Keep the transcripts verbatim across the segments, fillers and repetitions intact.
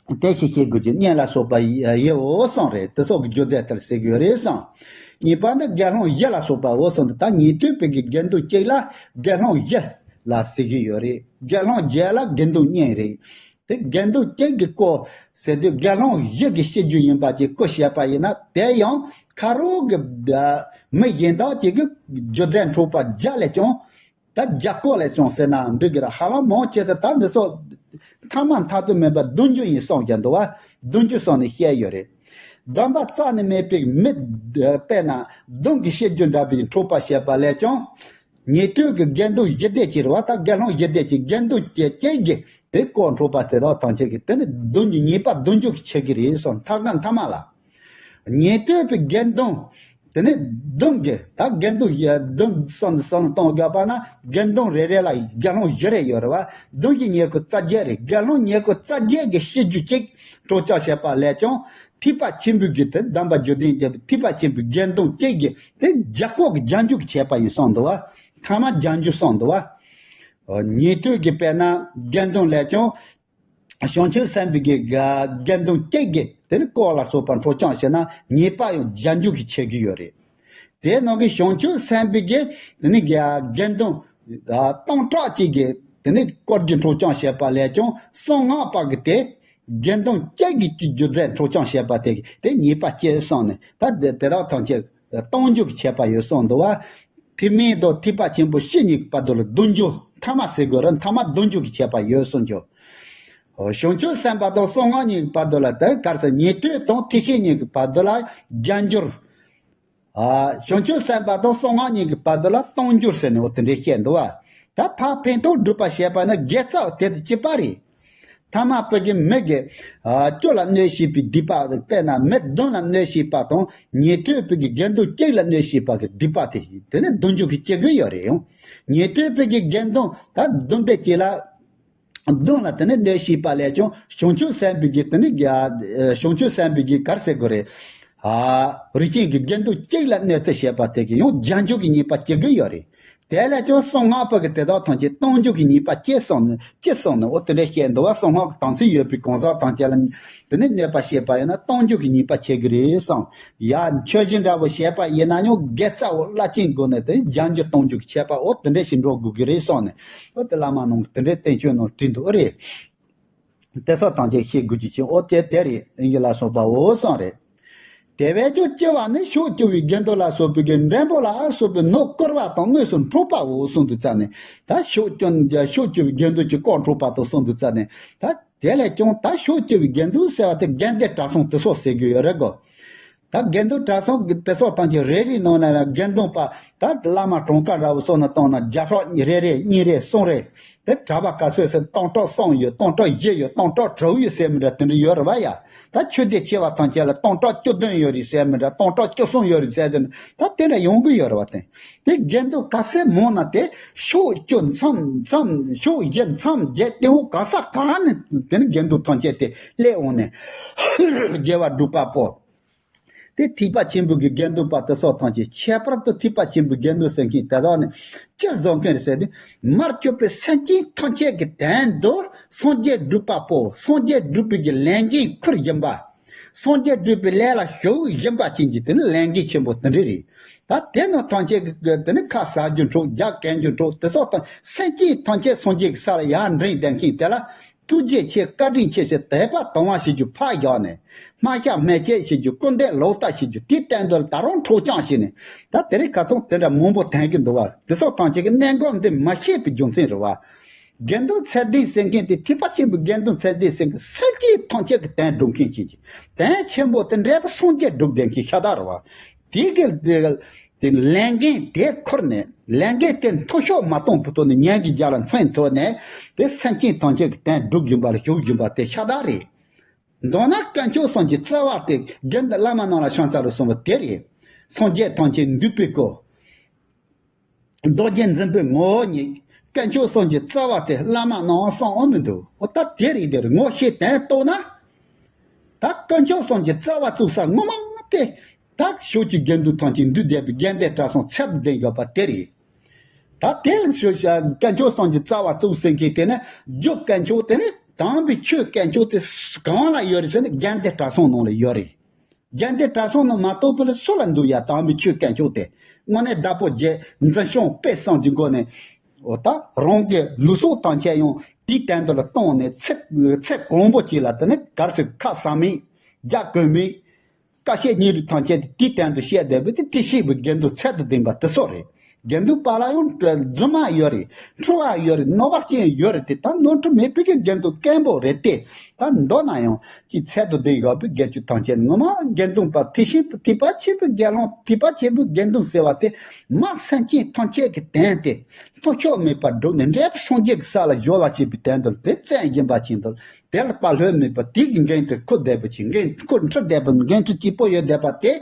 དེ་ཞིག་བྱེད་དགོས་ཀྱི་གཉེན་ལ་སོགས་པ་ཡི་འོ་གསུངས་རེད། དེ་སོགས་ཀྱི་སྒྱུ་རྩལ་ལྟར་ཟེར་གྱི་ཡོད་རེད་གསུངས། གཉིས་པ་ནི་དགེ་སློང་བཞི་ལ་སོགས་པ་འོ་གསུངས་ཏེ། ད་ཉན་ཐོས་པའི་གི་དགེ་འདུན་གཅིག་ལ་དགེ་སློང་བཞི་ལ་ཟེར་གྱི་ཡོད་རེད། དགེ་སློང་བརྒྱད་ལ་དགེ་འདུན་གཉིས་རེད། དེ་དགེ་འདུན་གཅིག་གི་སྐོར་ཟེར་དུས་དགེ་སློང་བཞི་གི་སྤྱི་རྒྱུ་ཡིན་པ་ཅིག་སྐོར་བཤད་པ་ཡིན་ན། དེ་ཡང་ཁ་རོག་གི་མི་གཞན་དག་ཅིག་གི་སྒྱུ་རྩལ་འཕྲོག་པ་བརྒྱ་ལས་ཀྱང་། ད་བརྒྱ་སྐོར་ལས་ཀྱང་ཟེར་ན་འགྲིག་གི་རེད། ཧ་ལམ་མང་ཆེ་ས་ད་འདི་ཚོ་ཐ་མ་མཐའ་དོན་མེད་པ་བདུན་ཅུ་ཡིན་གསུངས་ཀྱང་འདུག་བ། བདུན་ཅུ་གསུངས་ནས་བཤད་ཡོད་རེད། སྡོམ་པ་རྩ་ནས་མེད་པའི་མི་དཔེར་ན་བདུན་གྱི་སྤྱི་རྒྱུ་འདྲ་བའི་འཕྲོག་པ་བྱས་པ་ལས་ཀྱང་། ཉན་ཐོས་ཀྱི་དགེ་འདུན་བཞི་སྡེ་གཅིག་རེད་བ། ད་དགེ་སློང་བཞི་སྡེ་གཅིག་དགེ་འདུན་གཅིག་གཅིག་གིས་དེ་སྐོར་འཕྲོག་པ་དེ་དག་ཐམས་ཅད་ཀྱིས་དེ་ནི་བདུན་ཅུ་ཉེས་པ་བདུན་ཅུ་གི་ཆེ་གི་རེད་གསུངས། ཐབས་ལམ་ཐ་མ་ལ། ཉན་ཐོས་པའི་དགེ་འདུན། དེ་ནས་བདུན་གྱི་ད་དགེ་འདུན་བཞི་བདུན་གསུམ་གསུམ་གཏོང་དགོས་པ་ན། དགེ་འདུན་རེ་རེ་ལ་དགེ་སློང་བཞི་རེ་ཡོད་རེད་བ། བདུན་གྱི་ཉེར་དགུ་རྩ་བརྒྱད་རེད། དགེ་སློང་ཉེར་དགུ་རྩ་བརྒྱད་ཀྱི་སྤྱི་རྒྱུ་གཅིག་འཕྲོག་བཅོམ་བྱས་པ་ལས་ཀྱང་། ཐེག་པ་ཆེན་པོའི་གི་དེ་སྡོམ་པ་རྒྱུད་ལྡན་གྱི་ཐེག་པ་ཆེན་པོའི་དགེ་འདུན་གཅིག་གིས་དེ་བརྒྱ་སྐོར་གྱི་བརྒྱ་འགྱུར་གྱི་བྱས་པ་ཡིན་གསུངས་འདུག་བ། ཐ་མ་བརྒྱ་འགྱུར་གསུངས་འདུག་བ། ཉན་ཐོས་ཀྱི་དཔེར་ན་དགེ་འདུན་ལས་ཀྱང་། བྱང་ཆུབ་སེམས་དཔའི་གི་དགེ་འདུན་གཅིག་གིས་དེ་ནི་སྐོར་ལ་སོགས་པ་འཕྲོག་བཅོམ་བྱས་ན་ཉེས་པ་ཡང་བརྒྱ་འགྱུར་གྱིས་ཆེ་གི་ཡོད་རེད། དེའི་ནང་གི་བྱང་ཆུབ་སེམས་དཔའི་གི་དེ་ནི་དགེ་དགེ་འདུན་སྟོང་ཕྲག་གཅིག་གིས་དེ་ནི་སྐོར་གྱི་འཕྲོག་བཅོམ་བྱས་པ་ལས་ཀྱང་གསང་སྔགས་པ་གི་དེ་དགེ་འདུན་གཅིག་གི་སྒྱུ་རྩལ་འཕྲོག་བཅོམ་བྱས་པ་དེ་གི་དེ་ཉེས་པ་སྐྱེས་གསུངས་ནས། ད་དེ་དེ་དག་ཐམས་ཅད་སྟོང་འགྱུར་གྱི་ཁྱད་པར་ཡོད་གསུངས་འདུག་བ། ཐེག་དམན་དང་ཐེག་པ་ཆེན་པོ་སྤྱི་གཉིས་ཀྱི་བར་དུ་ལ་བདུན་འགྱུར། ཐ་མ་ཟེར་དགོས་རེད། ཐ་མ་བདུན་འགྱུར་གྱི་ཁྱད་པར་ཡོད་གསུངས་ཀྱང་། བྱང་ཆུབ་སེམས་དཔའ་དང་གསང་སྔགས་གཉིས་ཀྱི་བར་དུ་ལ་དེ་གར་ས་ཉན་ཐོས་དང་ཐེག་ཆེན་གཉིས་ཀྱི་བར་དུ་ལ་བརྒྱ་འགྱུར། བྱང་ཆུབ་སེམས་དཔའ་དང་གསང་སྔགས་གཉིས་ཀྱི་བར་དུ་ལ་སྟོང་འགྱུར་ཟེར་ནས་འོ་དེ་འདྲའི་བཤད་འདུག་བ། ད་ཕར་ཕན་ཐོགས་སྒྲུབ་པ་བྱས་པ་ན་དགེ་རྩ་དེ་དང་གཅིག་པ་རེད། ཐ་མ་པོ་གི་མི་གི་ཨ་བཅུ་ལ་གནོད་བྱེད་པའི་སྡིག་པ། དཔེར་ན་མི་བདུན་ལ་གནོད་བྱེད་པ་དང་ཉན་ཐོས་པོ་གི་དགེ་འདུན་གཅིག་ལ་གནོད་བྱེད་པ་གི་སྡིག་པ་དེ་དེ་ནི་བདུན་ཅུ་གི་གཅིག་གི་ཡོད་རེད་ཡང་། ཉན་ཐོས་པོ་གི་དགེ་འདུན་ད་བདུན་སྡེ་གཅིག་ལ་བདུན་ལ་དེ་ནི་གནོད་བྱེད་པ་ལས་ཀྱང་བྱང་ཆུབ་སེམས་དཔའི་གི་དེ་ནི་བྱང་ཆུབ་སེམས་དཔའི་གི་གར་ཟེར་དགོས་རེད། ཨ་རིགས་ཅན་གྱི་དགེ་འདུན་གཅིག་ལ་གནོད་འཚེ་བྱས་པ་དེ་གི་ཡང་བརྒྱ་འགྱུར་གྱི་ཉེས་པ་སྐྱེ་གི་ཡོད་རེད། དེ་ལས་ཀྱང་གསང་སྔགས་པ་གི་དེ་དག་ཐམས་ཅད་སྟོང་འགྱུར་གྱི་ཉེས་པ་སྐྱེས་སོང་ནས་སྐྱེས་སོང་ནས་འོ་དེ་འདྲ་བཤད་འདུག་བ། གསང་སྔགས་ཀྱི་དམ་ཚིག་ཡོད་པའི་གང་ཟག་ཐམས་ཅད་ལ་དེ་ནས་གནོད་པ་བྱས་པ་ཡིན་ན་སྟོང་འགྱུར་གྱི་ཉེས་པ་སྐྱེ་གི་རེད་གསུངས། ཡ་མཆོད་སྦྱིན་འདྲ་བོ་བྱས་པ་ཡིན་ན་ཡང་དགེ་རྩ་བོ་བླ་ཆེན་སྒོ་ནས་དེ་བརྒྱ་འགྱུར་སྟོང་འགྱུར་གྱི་ཁྱད་པར་འོ་དེ་འདྲ་ཞིག་འགྲོ་དགོས་ཀྱི་རེད་གསུངས་ནས་འོ་དེ་བླ་མ་ནང་དེ་འདྲའི་བསྟན་བཅོས་ནང་བྲིས་འདུག་ཨེ་རེད། དེ་ཚོ་ཐམས་ཅད་ཤེས་དགོས་ཀྱི་ཅིང་འོ་དེ་དེ་རེད་ཨིན་ཇི་ལ་སོགས་པ་འོ་གསུངས་རེད། དེ་བས་ཀྱང་ལྕི་བ་ནི་ཕྱོགས་བཅུ་པའི་དགེ་འདུན་ལ་སོགས་པའི་གི་འགྲེང་བུ་ལ་སོགས་པའི་ནོར་བསྐུར་བ་དང་དངོས་སུ་འཕྲོག་པའོ་གསུངས་འདུག་ཙ་ནས། ད་ཕྱོགས་བཅུ་ཕྱོགས་བཅུ་པའི་དགེ་འདུན་གྱི་དཀོར་འཕྲོག་པ་དང་གསུངས་འདུག་ཙ་ནས། ད་དེ་ལས་ཀྱང་ད་ཕྱོགས་བཅུ་པའི་དགེ་འདུན་ཟེར་བ་དེ་དགེ་འདུན་གྲྭ་ཚང་དེ་ཚོ་ཟེར་གྱི་ཡོད་རེད་གོ། ད་དགེ་འདུན་གྲྭ་ཚང་གི་དེ་ཚོ་ཐམས་ཅད་རེ་རེའི་ནང་ན་ཡང་དགེ་འདུན་པ་ད་བླ་མ་གྲངས་ཀ་འདྲ་བོ་སོགས་ནས་བཏང་ན་བརྒྱ་ཕྲག་རེ་རེ་གཉིས་རེ་གསུམ་རེ། དེ་གྲྭ་པ་ག་ཚོད་ཟེར་སྟོང་ཕྲག་གསུམ་ཡོད། སྟོང་ཕྲག་བཞི་ཡོད། སྟོང་ཕྲག་དྲུག་ཡོད་ཟེར་མི་འདྲ་དེ་འདྲ་ཡོད་རེད་བ་ཡ། ད་ཆོས་སྡེ་ཆེ་བ་ཐམས་ཅད་ལ་སྟོང་ཕྲག་བཅུ་བདུན་ཡོད་རེད་ཟེར་མི་འདྲ། སྟོང་ཕྲག་བཅུ་གསུམ་ཡོད་རེད་ཟེར་ཟེར་ནས་ད་དེ་འདྲ་ཡོང་གི་ཡོད་རེད་བ། དེ་དེ་དགེ་འདུན་ག་ཚད་མང་ན་དེ་ཕྱོགས་བཅུ་མཚམས་མཚམས་ཕྱོགས་བཞི་མཚམས་བརྒྱད་སྟེང་འོག་ག་ས་ག་ནས་དེ་ནི་དགེ་འདུན་ཐམས་ཅད་དེ་སླེབས་འོང་ནས་དགེ་བ་སྒྲུབ་པ་པོ། དེ་ཐེག་པ་ཆེན་པོའི་གི་དགེ་འདུན་པ་དེ་སོགས་ཐམས་ཅད་ཁྱད་པར་དུ་ཐེག་པ་ཆེན་པོའི་དགེ་འདུན་ཟེར་མཁན་དེ་དག་ནི་ཅི་བཟོ་མཁན་རེད་ཟེར་དུས། མར་གྱུར་པའི་སེམས་ཅན་ཐམས་ཅད་ཀྱི་དོན་དུ་སངས་རྒྱས་སྒྲུབ་པ་པོ། སངས་རྒྱས་སྒྲུབ་པའི་གི་ལས་འགན་ཁུར་བཞིན་པ། སངས་རྒྱས་སྒྲུབ་པའི་ལས་ལ་ཞུགས་བཞིན་པ་ཅན་གྱི་དེ་ནི་ལས་འགན་ཆེན་པོ་དེ་འདྲ་རེད། ད་དེ་རྣམས་ཐམས་ཅད་ཀྱི་དེ་ནི་ཁ་ཟ་རྒྱུ་འཕྲོག་རྒྱ་གན་རྒྱུ་འཕྲོག་དེ་སོགས་དང་སེམས་ཅན་ཐམས་ཅད་སངས་རྒྱས་ཀྱི་ས་ལ་ཡར་འདྲེན་བསྡད་མཁན་དེ་ལ། ཐུགས་རྗེ་ཆེ་བཀའ་དྲིན་ཆེ་ཞེས་དད་པ་དང་བ་ཞེས་རྒྱུ་ཕར་བཞག་ནས། སྨྲ་བྱ་སྨྲས་བྱེད་ཞེས་རྒྱུ་སྐུར་འདེབས་ལག་བསྟར་ཞེས་རྒྱུ་དེའི་སྟེང་དུ་ད་རུང་འཕྲོག་བཅོམ་བྱས་ནས། ད་དེ་རིང་ཁ་སང་དེ་འདྲ་མང་པོ་ཐོན་གྱི་འདུག་བ། དེ་སོགས་ཐམས་ཅད་ཀྱི་གནད་འགག་འདི་མ་ཤེས་པའི་རྒྱུ་མཚན་རེད་བ། དགེ་འདུན་ཚད་ལྡན་ཟེར་མཁན་དེ་ཐེག་པ་ཆེན་པོའི་དགེ་འདུན་ཚད་ལྡན་ཟེར་མཁན་སེམས་ཅན་ཐམས་ཅད་ཀྱི་དོན་སྒྲུབ་མཁན་ཅན་གྱི་དོན་ཆེན་པོ་དེ་འབྲས་བུ་སངས་རྒྱས་སྒྲུབ་བསྡད་མཁན་ཤ་སྟག་རེད་བ། དེ་གི་དེ་ལས་འགན་དེ་ཁུར་ནས་ལས་འགན་དེ་མཐོ་ཤོས་མ་གཏོང་བར་དུ་ནས་ཉན་གྱི་རྒྱ་ལ་མཚན་ཐོག་ནས་དེ་སེམས་ཅན་ཐམས་ཅད་ཀྱི་དོན་སྒྲུབ་བཞིན་པ་ལ་ཞུགས་བཞིན་པ་དེ་ཤ་སྟག་རེད། མདོར་ན་དཀོན་མཆོག་གསུམ་གྱི་རྩ་བ་དེ་དགེ་འདུན་བླ་མ་རྣམས་ལ་ཕྱག་འཚལ་ལོ་གསུངས་པ་དེ་རེད། སངས་རྒྱས་ཐམས་ཅད་འདུས་པའི་སྐུ། རྡོ་རྗེ་འཛིན་པའི་ངོ་བོ་ཉིད། དཀོན་མཆོག་གསུམ་གྱི་རྩ་བ་དེ་བླ་མ་རྣམས་གསུངས་འོང་མི་འདུག་འོ་ད་དེ་རེད་དེ་རེད། ངོ་ཤེས་དོན་རྟོགས་ན། ད་དཀོན་མཆོག་གསུམ་གྱི་རྩ་བ་བཙུགས་ས་ངོ་མ་དེ། ད་ཕྱོགས་བཅུའི་དགེ་འདུན་ཐམས་ཅད་འདུས་བསྡད་པའི་དགེ་འདུན་གྲྭ་ཚང་ཚད་དུ་ལྡན་ཡོད་པ་དེ་རེད། ད་དེ་ལ་ཞུ་བྱ་དཀོན་མཆོག་གསུམ་གྱི་རྩ་བ་བཙུགས་ཟེར་མཁན་དེ་ནི་རྒྱུ་དཀོན་མཆོག་དེ་ནི་ དམ་པའི་ཆོས་དཀོན་མཆོག་དེ་གང་ལ་ཡོད་རེད་ཟེར་ན་དགེ་འདུན་གྲྭ་ཚང་ནང་ལ་ཡོད་རེད། དགེ་འདུན་གྲྭ་ཚང་ནང་མ་གཏོགས་པའི་སུ་ལ་འདུག་ཡ། དམ་པའི་ཆོས་དཀོན་མཆོག་དེ་དངོས་གནས་བདག་པོ་རྒྱལ་འཛིན་སྐྱོང་དཔེ་བཟང་གི་སྒོ་ནས། འོ་ད་རང་གི་ལུས་སྲོག་ཐམས་ཅད་ཡང་དེའི་དོན་དུ་ལ་བཏང་ནས་ཚེ་ཚེ་གང་པོ་ཅིག་ལ་དེ་ནི་གར་སོང་ཁ་ཟ་མེད་རྒྱག་གོས་མེད། བཀའ་བཤད་སྙིང་རུས་ཐམས་ཅད་དེ་དེའི་དོན་དུ་བཤད་བསྡད་པའི་དེ་དེ་ཤེས་པའི་དགེ་འདུན་ཚད་དུ་ལྡན་པ་དེ་ཚོ་རེད། དགེ་འདུན་པ་ལ་ཡང་རྫུན་མ་ཡོད་རེད། འཁྲུལ་བ་ཡོད་རེད། ནོར་བ་ཅན་ཡོད་རེད། དེ་ད་ནོར་འཁྲུལ་མེད་པའི་གི་དགེ་འདུན་དཀོན་པོ་རེད་དེ། ད་མདོར་ན་ཡང་ཅིག་ཚད་དུ་ལྡན་ཡོད་པའི་དགེ་བཅུ་ཐམས་ཅད་ངོ་མ་དགེ་འདུན་པ་དེ་བཞིན་དུ་ཐེག་པ་ཆེན་པོའི་དགེ་སློང་ཐེག་པ་ཆེན་པོའི་དགེ་འདུན་ཟེར་བ་དེ་མ་སེམས་ཅན་ཐམས་ཅད་ཀྱི་དོན་དེ་ཐོགས་ཆོག་མེད་པར་བསྒྲུབས་ནས་འབྲས་བུ་སངས་རྒྱས་ཀྱི་ས་ལ་སྦྱོར་བ་བྱེད་པའི་དོན་དུ་དེ་བཙན་སྦྱིན་པ་ཆེན་དུ། དེ་ལ་དཔའ་ལྷོད་མེད་པར་དེ་གི་འགན་དེ་འཁུར་བསྡད་པ་ཅིག་འགན་འཁུར་འཁྲི་བསྡད་པ་འགན་འཁྲི་གཅིག་པོ་ཡོད་བསྡད་པ་དེ་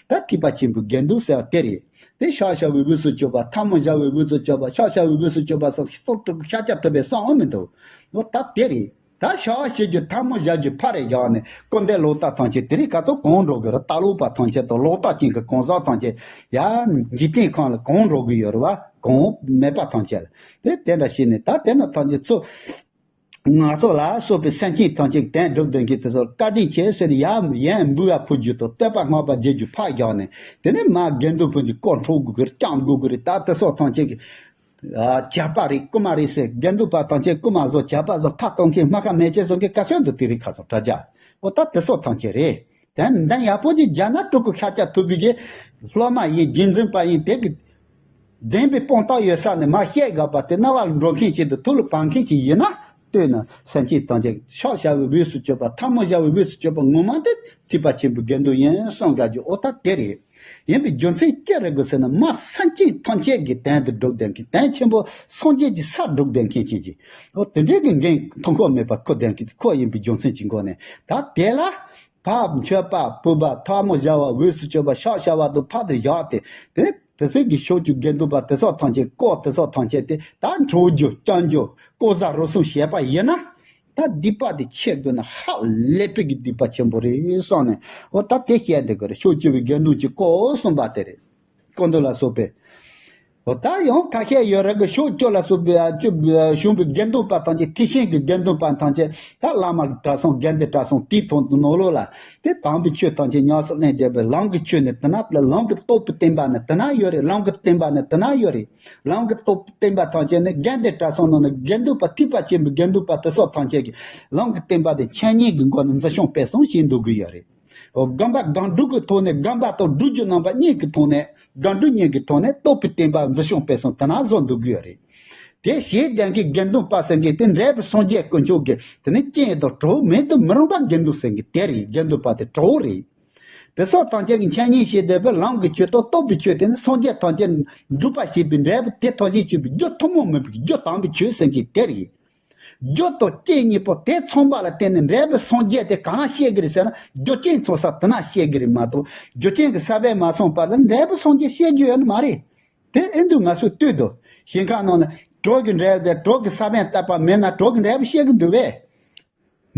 ད་ཐེག་པ་ཆེན་པོའི་དགེ་འདུན་ཟེར་བ་དེ་རེད། དེ་ཕྱག་བྱ་བའི་དབུས་སུ་གྱུར་པ། ཐལ་མོ་སྦྱར་བའི་དབུས་སུ་གྱུར་པ། ཕྱག་བྱ་བའི་དབུས་སུ་གྱུར་པ་སོགས་སོགས་དྲུག་ཤཱཀྱ་ཐུབ་པའི་གསུང་ཨ་མི་འདུག་འོ་ད་དེ་རེད། ད་ཕྱག་བྱེད་རྒྱུ་ཐལ་མོ་སྦྱར་རྒྱུ་ཕར་རེད་བཞག་ནས་སྐུར་འདེབས་ལོག་ལྟ་ཐམས་ཅད་དེ་རིང་ཁ་ཚོ་གང་འགྲོ་གི་རེད། ལྟ་ལོག་པ་ཐམས་ཅད་དང་ལོག་ལྟ་ཅན་གྱི་གང་ཟག་ཐམས་ཅད་ཡ་འཇིག་རྟེན་ཁམས་ལ་གང་འགྲོ་གི་ཡོད་རེད་བ། གང་མེད་པ་ཐམས་ཅད་ལ་དེ་དེ་འདྲ་བྱས་ནས་ད་དེ་ན་ཐམས་ཅད་ཚོ། ང་ཚོ་ལ་སོགས་པའི་སེམས་ཅན་ཐམས་ཅད་དོན་སྒྲུབ་དོན་གྱི་དེ་ཚོར་བཀའ་དྲིན་ཆེ་ཟེར་ཡ་ཡན་འབུལ་བ་ཕུལ་རྒྱུ་དང་བསྟོད་པ་བསྔགས་པ་བརྗོད་རྒྱུ་ཕར་བཞག་ནས། དེ་ནས་མ་དགེ་འདུན་ཕུན་གྱི་སྐོར་འཕྲོག་དགོས་ཀྱི་རེད། བཅང་དགོས་ཀྱི་རེད། ད་དེ་སོགས་ཐམས་ཅད་ཀྱི་ཇག་པ་རེད། རྐུ་མ་རེད་ཟེར། དགེ་འདུན་པ་ཐམས་ཅད་རྐུ་མ་བཟོ་ཇག་པ་བཟོ་ཕར་གཏོང་མཁན་སྨར་ཁམས་མེ་ལྕེ་བཟོ་མཁན་ག་ཚོད་འདུག་དེ་རིང་ཁ་སང་དྲ་རྒྱ་འོ་ད་དེ་སོགས་ཐམས་ཅད་རེད། དེ་འདི་ཡག་པོ་ཅིག་རྒྱ་ནག་སྤྲུལ་སྐུ་ཤཱཀྱ་ཐུབ་པའི་གི་སློབ་མ་ཡིན་རྗེས་འཛིན་པ་ཡིན་དེ་གི་བདེན་པའི་དཔང་རྟགས་ཡོད་ས་ནས་མ་བཤད་དགག་པ་དེ་རྣ་བ་ལ་འགྲོ་མཁན་ཅིག་དང་ཐུགས་ལ་བབས་མཁན་ཅིག་ཡིན་ན་ལྟོས་ན་སེམས་ཅན་ཐམས་ཅད་ཕྱག་བྱ་བའི་དབུས་སུ་གྱུར་པ་ཐལ་མོ་སྦྱར་བའི་དབུས་སུ་གྱུར་པ་ངོ་མ་དེ་ཐེག་པ་ཆེན་པོའི་དགེ་འདུན་ཡིན་བསམ་དགའ་རྒྱུ་འོ་ད་དེ་རེད། ཡིན་པའི་རྒྱུ་མཚན་ཅི་རེད་དགོས་ཟེར་ན་མ་སེམས་ཅན་ཐམས་ཅད་ཀྱི་དོན་དུ་སྒྲུབ་བསྡད་མཁན་དོན་ཆེན་པོ་སངས་རྒྱས་ཀྱི་ས་སྒྲུབ་བསྡད་མཁན་ཅིག་ཅིག་འོ་དེ་འདྲའི་གི་འགན་ཐོགས་ཁོག་མེད་པ་ཁུར་བསྡད་མཁན་དེ་ཁོ་ཡིན་པའི་རྒྱུ་མཚན་གྱི་སྒོ་ནས་ད་དེ་ལ། ཕར་མཆོད་པ་ཕུལ་བ་ཐལ་མོ་སྦྱར་བ་དབུས་སུ་གྱུར་པ་ཕྱག་བྱ་བ་དང་ཕར་དུ་བཞག་སྟེ་དེ་དེ་ཚོའི་གི་ཕྱོགས་ཀྱི་དགེ་འདུན་པ་དེ་ཚོ་ཐམས་ཅད་སྐོར་དེ་ཚོ་ཐམས་ཅད་དེ་ད་འཕྲོག་རྒྱུ་བཅང་རྒྱུ་ལྐོག་ཟ་རུལ་སུངས་བྱས་པ་ཡིན་ན་ད་སྡིག་པ་དེ་ཆེ་དགོས་ན་ཧ་ལས་པའི་གི་སྡིག་པ་ཆེན་པོ་རེད་བསམ་ནས་འོ་ད་དེ་བཤད་དེ་དགོས་རེད། ཕྱོགས་བཅུ་པའི་དགེ་འདུན་གྱི་སྐོར་གསུངས་པ་དེ་རེད། སྐུ་མདུན་ལ་སོགས་པའི། འོ་ད་ཡང་ཁ་ཤས་ཡོད་རེད་གི་ཕྱོགས་བཅུ་ལ་སོགས་པའི་ཨ་བཅུ་བྱུང་བའི་དགེ་འདུན་པ་ཐམས་ཅད་ཐེག་ཆེན་གྱི་དགེ་འདུན་པ་ཐམས་ཅད་ད་བླ་མ་གྲྭ་ཚང་དགེ་འདུན་གྲྭ་ཚང་དེའི་ཐོག་ཏུ་ནང་ལོགས་ལ་དེ་དམ་པའི་ཆོས་ཐམས་ཅད་ཉམས་སུ་ལེན་བསྡད་པའི་ལམ་གྱི་ཆོས་ནི་དེ་ན་ལམ་གྱི་རྟོགས་པའི་བསྟན་པ་ནི་དེ་ན་ཡོད་རེད། ལམ་གྱི་བསྟན་པ་ནི་དེ་ན་ཡོད་རེད། ལམ་གྱི་རྟོགས་པའི་བསྟན་པ་ཐམས་ཅད་ནི་དགེ་འདུན་གྲྭ་ཚང་ནང་ནས་དགེ་འདུན་པ་ཐེག་པ་ཆེན་པོའི་དགེ་འདུན་པ་དེ་ཚོ་ཐམས་ཅད་ཀྱིས་ལམ་གྱི་བསྟན་པ་དེ་འཆད་ཉན་གྱི་སྒོ་ནས་འཛིན་སྐྱོང་སྤེལ་གསུམ་བྱེད་འདུག་གི་ཡོད་རེད། སྒོམ་པ་སྒོམ་སྒྲུབ་ཀྱི་ཐོག་ནས་སྒོམ་པ་དང་སྒྲུབ་རྒྱུ་རྣམ་པ་གཉིས་ཀྱི་ཐོག་ནས་སྒོམ་སྒྲུབ་གཉིས་ཀྱི་ཐོག་ནས་རྟོགས་པའི་བསྟན་པ་འཛིན་སྐྱོང་སྤེལ་གསུམ་དེ་ན་བཟོ་འདུག་གི་ཡོད་རེད། དེ་ཞེས་ལྡན་གྱི་དགེ་འདུན་པ་ཟེར་མཁན་དེ་འབྲས་བུ་སངས་རྒྱས་དཀོན་མཆོག་གི་དེ་ནི་རྐྱེན་དང་གྲོགས་མེད་དུ་མི་རུང་བ་དགེ་འདུན་ཟེར་མཁན་དེ་རེད། དགེ་འདུན་པ་དེ་གྲོགས་རེད། དེ་སོགས་ཐམས་ཅད་ཀྱི་འཆད་ཉན་བྱེད་བསྡད་པའི་ལམ་གྱི་ཆོས་དང་རྟོགས་པའི་ཆོས་དེ་ནི་སངས་རྒྱས་ཐམས་ཅད་འགྲུབ་པ་བྱེད་པའི་འབྲས་བུ་དེ་ཐོགས་ཤིང་སྤྱོད་པའི་རྒྱུ་ཐུན་མོང་མིན་པའི་རྒྱུ་དམ་པའི་ཆོས་ཟེར་མཁན་དེ་རེད། རྒྱུ་དང་རྐྱེན་གཉིས་པོ་དེ་མཚུངས་པ་ལ་བརྟེན་ནས་འབྲས་བུ་སངས་རྒྱས་དེ་གང་སྐྱེ་གི་རེད་ཟེར་ན་རྒྱུ་རྐྱེན་མཚུངས་ས་དེ་ན་སྐྱེ་གི་རེད་མ་གཏོགས་རྒྱུ་རྐྱེན་གྱི་ས་བོན་མ་སོང་བར་དུ་འབྲས་བུ་སངས་རྒྱས་སྐྱེ་རྒྱུ་ཡོད་ནི་མ་རེད། དེ་ཨེ་འདུག་ང་ཚོས་ལྟོས་དང་། ཞིང་ཁམས་ནང་ན་གྲོགས་ཀྱི་འབྲས་བུ་དེ་གྲོགས་ཀྱི་ས་བོན་བཏབ་པ་མེད་ན་གྲོགས་ཀྱི་འབྲས་བུ་སྐྱེ་གི་འདུག་བས།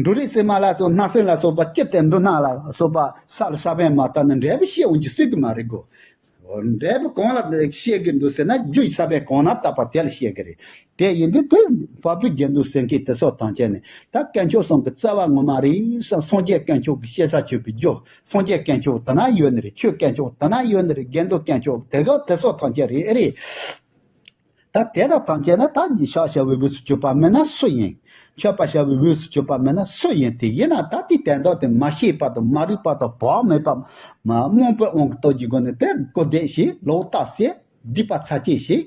འབྲུ་རིགས་སྲན་མ་ལ་སོགས་སྣ་སྲན་ལ་སོགས་པ་སྤྱིར་བཏང་འབྲུ་སྣ་ལ་སོགས་པ་ས་ལ་ས་བོན་མ་བཏབ་ན་འབྲས་བུ་སྐྱེ་འོང་རྒྱུ་སྲིད་ཀྱི་མ་རེད་གོ། འབྲས་བུ་གང་ལ་སྐྱེ་གི་འདུག་ཟེར་ན་རྒྱུ་ཡི་ས་བོན་གང་ན་བཏབ་པ་དེ་ལ་སྐྱེ་གི་རེད། དེ་ཡིན་དུས་དེ་དཔལ་པོའི་དགེ་འདུན་ཟེར་མཁན་དེ་སོགས་ཐམས་ཅད་ནི་ད་དཀོན་མཆོག་གསུམ་གྱི་རྩ་བ་ངོ་མ་རེད་བསམ། སངས་རྒྱས་དཀོན་མཆོག་གི་སྐྱེ་ས་ཆོད་པའི་རྒྱུ་སངས་རྒྱས་དཀོན་མཆོག་དེ་ན་ཡོད་ནི་རེད། ཆོས་དཀོན་མཆོག་དེ་ན་ཡོད་ནི་རེད། དགེ་འདུན་དཀོན་མཆོག་དེ་ག་དེ་སོགས་ཐམས་ཅད་རེད་ཨེ་རེད། ད་དེ་དག་ཐམས་ཅད་ནི་ད་ཕྱག་བྱ་བའི་དབུས་སུ་གྱུར་པ་མིན་ན་སུ་ཡིན། མཆོད་པ་བྱ་བའི་དབུས་སུ་གྱུར་པ་མིན་ན་སུ་ཡིན། དེ་ཡིན་ན་ད་དེའི་དོན་དག་དེ་མ་ཤེས་པ་དང་མ་རིག་པ་དང་བག་མེད་པ་མ་རྨོངས་པའི་དབང་གིས་རྟོགས་ཀྱི་སྒོ་ནས་དེ་སྐུར་འདེབས་ཤིག་ལོག་ལྟ་ཟེར་སྡིག་པ་ཚ་ཅན་ཞིག་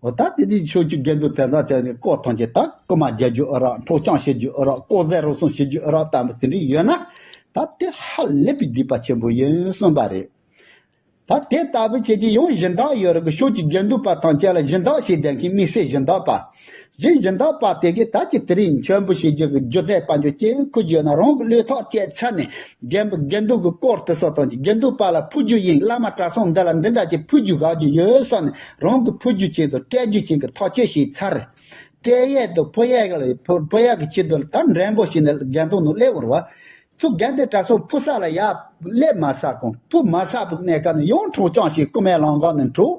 འོ་ད་དེ་དེ་ཕྱོགས་ཀྱི་དགེ་འདུན་དེ་དག་ཅག་ནི་སྐོར་ཐམས་ཅད་ད་རྐུ་མ་རྒྱག་རྒྱུ་ཨེ་རག་འཕྲོག་བཅོམ་བྱེད་རྒྱུ་ཨེ་རག་ལྐོག་ཟ་རུལ་སུངས་བྱེད་རྒྱུ་ཨེ་རག་ལྟ་བུ་དེ་འདྲ་ཡོད་ན་ད་དེ་ཧ་ལས་པའི་སྡིག་པ་ཆེན་པོ་ཡིན་གསུངས་པ་རེད། ད་དེ་ལྟ་བུ་ཁྱེད་ཀྱིས་ཡང་སྦྱིན་བདག་ཡོད་རེད་གི་ཕྱོགས་ཀྱི་དགེ་འདུན་པ་ཐམས་ཅད་ལ་སྦྱིན་བདག་བྱེད་བསྡད་མཁན་དམིགས་བསལ་སྦྱིན་བདག་པ། གཞན་སྦྱིན་བདག་པ་དེ་གིས་ད་ཅི་དེ་རིང་མཆོད་འབུལ་བྱེད་རྒྱུ་གི་རྒྱུ་རྫས་དཔལ་འབྱོར་ཅི་ཡང་མཁོ་རྒྱུ་ཡོད་ན་རང་གི་བློས་ཐག་བཅད་ཚར་ནས་རྒན་པོ་དགེ་འདུན་གྱི་དཀོར་དེ་སོགས་དང་གཅིག་དགེ་འདུན་པ་ལ་ཕུལ་རྒྱུ་ཡིན། བླ་མ་གྲྭ་ཚང་འདི་ལ་འདི་འདྲ་ཅིག་ཕུལ་རྒྱུ་བཞག་རྒྱུ་ཡོད་བསམ་ནས་རང་གི་ཕུལ་རྒྱུ་ཆེད་དུ་སྤྲད་རྒྱུ་ཆེད་ཀྱི་ཐག་གཅོད་བྱས་ཚར། སྤྲད་ཡས་དང་ཕུལ་ཡས་ལ་ཕུལ་ཕུལ་ཡས་ཀྱི་ཆེད་དུ་ད་འགྲེམས་པོ་བྱས་ནས་དགེ་འདུན་ནང་སླེབས་འོར་བ། ཚུར་དགེ་འདུན་གྲྭ་ཚང་ཕུལ་ས་ལ་ཡར་སླེབས་མ་ཚར་གོང་ཕུལ་མ་ཚར་བའི་གནས་སྐབས་ནས་ཡང་འཕྲོག་བཅོམ་བྱས་རྐུ་མའི་ལམ་ཁ་ནས་འཕྲོག་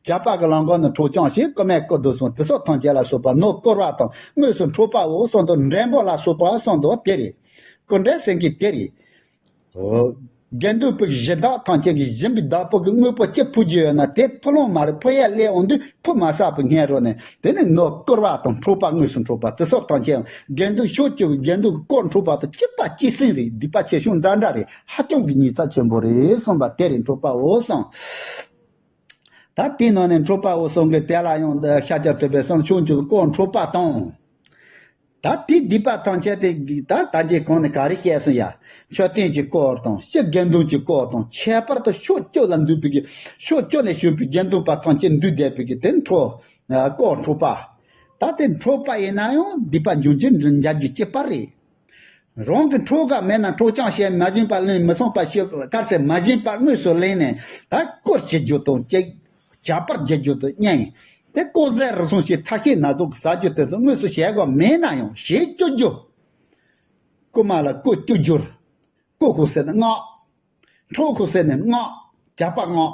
ཇག་པ་གི་ལམ་ཁ་ནས་འཕྲོག་བཅོམ་བྱས། རྐུ་མས་རྐུ་བསྡད་སོང་། དེ་སོགས་ཐམས་ཅད་ལ་སོགས་པ་ནོར་བསྐུར་བ་དང་དངོས་སུ་འཕྲོག་པའོ་གསུངས་འདུག། འགྲེལ་པ་ལ་སོགས་པ་གསུངས་འདུག། དེ་རེད། སྐུ་འདྲ་ཟེར་མཁན་དེ་རེད། ཨོ། དགེ་འདུན་པའི་གཞི་བདག་ཐམས་ཅད་ཀྱིས་སྦྱིན་པའི་བདག་པོ་གི་དངོས་པོ་ཅི་ཕུལ་རྒྱུ་ཡོད་ན་དེ་ཕུལ་ལོང་མ་རེད། ཕུལ་ཡ་སླེབས་འོང་དུས་ཕུལ་མ་བསགས་པའི་སྔས་རོ་ནས་དེ་ནི་ནོར་བསྐུར་བ་དང་འཕྲོག་པ། དངོས་སུ་འཕྲོག་པ་དེ་སོགས་ཐམས་ཅད་དགེ་འདུན་ཕྱོགས་བཅུ་གི་དགེ་འདུན་གྱི་དཀོར་འཕྲོག་པ་དང་གཅིག་པ་གཅིག་སེམས་རེད། སྡིག་པ་ཆེ་ཆུང་འདྲ་འདྲ་རེད། ཧ་ཅང་གི་ཉེས་ཚབས་ཆེན་པོ་རེད་གསུངས་པ་དེ་རེད། འཕྲོག་པའོ་གསུངས། ད་དེའི་ནང་ནས་འཕྲོག་པའོ་གསུངས་གི། དེ་ལ་ཡང་ཤཱཀྱ་ཐུབ་པས་གསུངས། ཕྱོགས་བཅུ་གི་དཀོར་འཕྲོག་པ་དང་། ད་དེའི་སྡིག་པ་ཐམས་ཅད་དེ་ད་ད་རྗེས་གོང་ནས་ག་རེ་བཤད་སོང་ཡ། མཆོད་རྟེན་གྱི་དཀོར་དང་། སྤྱིར་དགེ་འདུན་གྱི་དཀོར་དང་། ཁྱད་པར་དུ་ཕྱོགས་བཅུ་ལ་འདུས་པའི་གི་ཕྱོགས་བཅུ་ལས་བྱུང་བའི་དགེ་འདུན་པ་ཐམས་ཅད་འདུས་བསྡད་པའི་གི་དེ་འཕྲོག་དཀོར་འཕྲོག་པ། ད་དེ་འཕྲོག་པ་ཡིན་ན་ཡང་སྡིག་པ་འབྱུང་འགྱུར་འབྱུང་རྒྱུ་གཅིག་པ་རེད། རང་གི་འཕྲོག་ག་མེད་ན་འཕྲོག་རྐྱང་བྱས། མ་བྱིན་པ་ལེན། མི་གསུངས་པ་ཞུ་དཀར་ཟས་མ་བྱིན་པ་དངོས་སུ་ལེན་ནས་ད་བསྐུར་བྱེད་རྒྱུ་དང་གཅིག། ཇག་པར་བྱེད་རྒྱུ་དང་གཉིས། དེ་ལྐོག་ཟས་རུལ་སུངས་བྱས་ཐ་ཤལ་ན་ཟུག་གི་ཟ་རྒྱུ་དེ་ཚོ་དངོས་སུ་བྱེད་དགོས་མེད་ན་ཡང་བྱེད་བཅུག་རྒྱུ། རྐུ་མ་ལ་རྐུ་བཅུག་རྒྱུ། རྐུ་ཁུ་ཟེར་ན་སྔགས། འཕྲོག་ཁུ་ཟེར་ན་སྔགས། ཇག་པ་སྔགས།